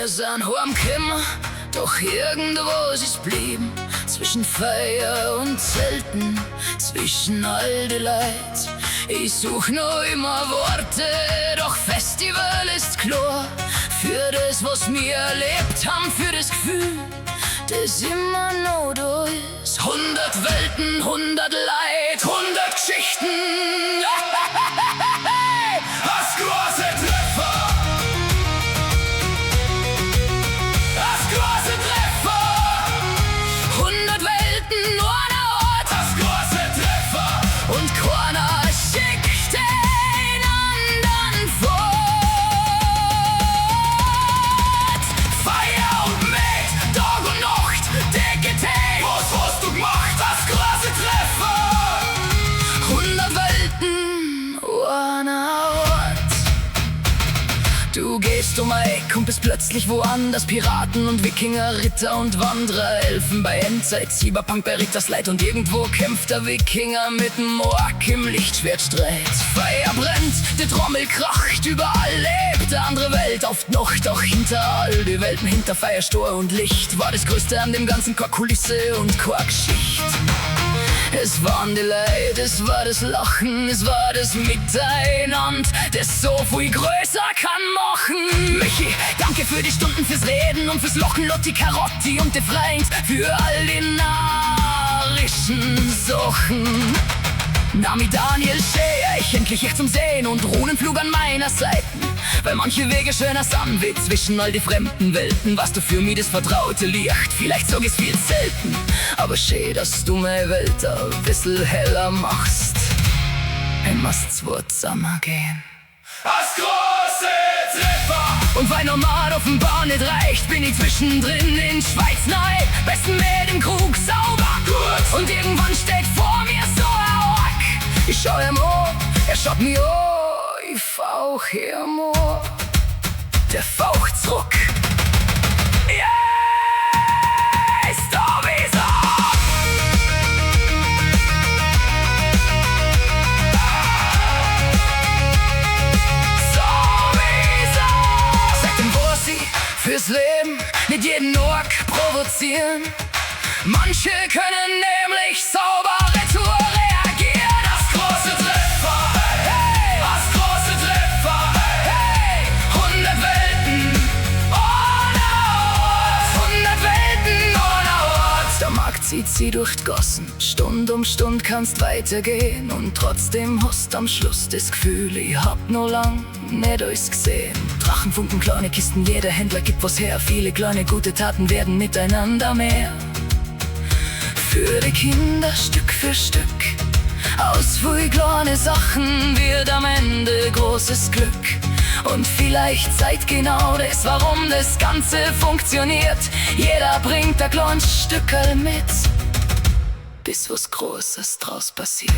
Mir san hoamkemma, doch irgendwo is es blieben. Zwischen Feier und Zelten, zwischen all de Leit. Ich such no immer Worte, doch Festival ist klar. Für das, was mir erlebt haben, für das Gefühl, das immer noch da ist. 100 Welten, 100 Leid, 100 Geschichten. Das große Treffer! Das große Treffer! 100 Welten, nur ein Ort. Das große Treffer! Und keiner schickt den anderen fort. Feier und Met, Tag und Nacht, DGT. Was hast du gemacht? Das große Treffer! 100 Welten, einer Ort. Du gehst um ein Eck und bist plötzlich woanders. Piraten und Wikinger, Ritter und Wanderer, Elfen bei Endzeit, Cyberpunk bei Rittersleit. Und irgendwo kämpft der Wikinger mit dem Ork im Lichtschwertstreit. Feuer brennt, die Trommel kracht, überall lebt eine andere Welt. Oft noch, doch hinter all die Welten, hinter Feuer, Stor und Licht, war das Größte an dem ganzen koa Kulisse und koa Geschicht. Es waren die Leid, es war das Lachen, es war das Miteinander, das so viel größer kann machen. Michi, danke für die Stunden, fürs Reden und fürs Lachen, Lotti, Karotti und die Freund, für all die narrischen Sachen. Nami, Daniel, schee, ich endlich ich zum Sehen und Runenflug an meiner Seite. Weil manche Wege schöner sind wie zwischen all die fremden Welten. Was du für mich das vertraute Licht, vielleicht sag ich's viel selten. Aber schön, dass du meine Welt ein bisschen heller machst, wenn wir's zwei zusammen gehen. Das große Treffer! Und weil normal offenbar nicht reicht, bin ich zwischendrin in Schweiz nei. Besten mit dem Krug sauber. Gut. Und irgendwann steht vor mir so ein Ork. Ich schau ihm an, er schaut mir an, ich fauch ihm an. Der faucht zurück. Yeah, ist da wie's. So wie's. Seitdem weiß ich fürs Leben nicht jeden Ork provozieren. Manche können nämlich sauber retour reagieren. Das große Treffer! Hey, Das große Treffer! hey, 100 Welten ohne Ort. 100 Welten ohne Ort. Der Markt zieht sie durch die Gassen. Stund um Stund kannst weitergehen. Und trotzdem hast am Schluss das Gefühl, ich hab noch lang nicht alles gesehen. Drachenfunken, kleine Kisten, jeder Händler gibt was her. Viele kleine gute Taten werden miteinander mehr. Für die Kinder Stück für Stück. Aus viel kleine Sachen wird am Ende großes Glück. Und vielleicht zeigt genau das, warum das Ganze funktioniert. Jeder bringt ein kleines Stückerl mit, bis was Großes draus passiert.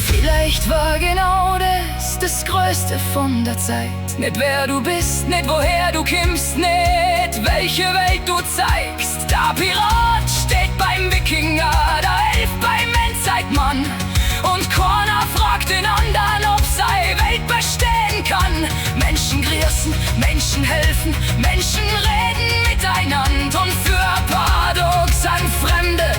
Vielleicht war genau das das Größte von der Zeit. Nicht wer du bist, nicht woher du kommst, nicht welche Welt du zeigst. Der Pirat steht beim Wikinger, der Elf beim Endzeitmann. Und keiner fragt den anderen, ob sei Welt bestehen kann. Menschen grüßen, Menschen helfen, Menschen reden miteinander. Und für ein paar Tage sind Fremde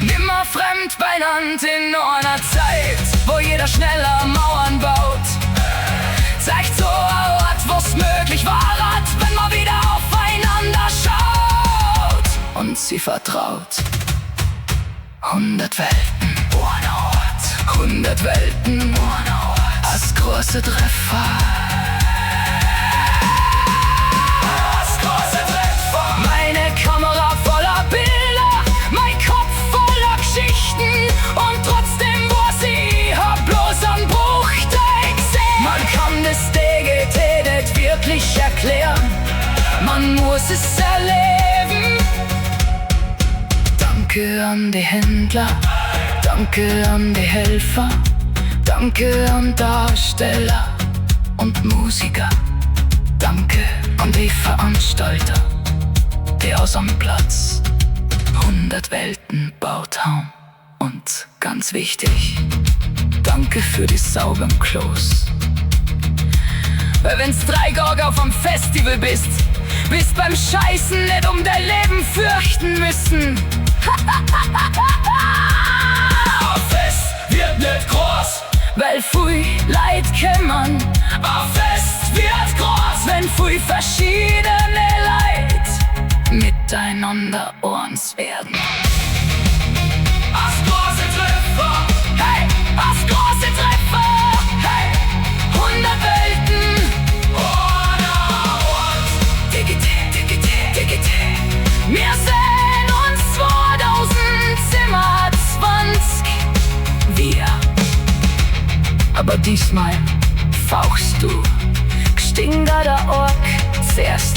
nimmer fremd beieinander in einer Zeit, wo jeder schneller Mauern baut. Zeigt so ein Ort, wo's möglich war, hat, wenn man wieder aufeinander schaut und sie vertraut. 100 Welten, ohne Ort. 100 Welten, ohne Ort. Das große Treffer. Das große Treffer! Meine Kamera voller Bilder, mein Kopf voller Geschichten. Und trotzdem weiß ich, hab bloß einen Bruchteil gesehen. Man kann das DGT nicht wirklich erklären, man muss es erleben. Danke an die Händler, danke an die Helfer, danke an Darsteller und Musiker, danke an die Veranstalter, die aus am Platz 100 Welten baut haben. Und ganz wichtig, danke für die sauberen Klos. Weil wenn's 3 Tag auf am Festival bist, bist beim Scheißen net um dein Leben fürchten müssen. A Fest wird net groß, weil vui Leit kemman. A Fest wird groß, wenn vui verschiedene Leit miteinander oans werden. As große Treffer, hey, as große Treffer, hey, 100 Welten, ohne Ort. Diggity, diggity, diggity. Wir sehen uns 2027 wir. Aber diesmal fauchst du Gstinga der Ork zuerst.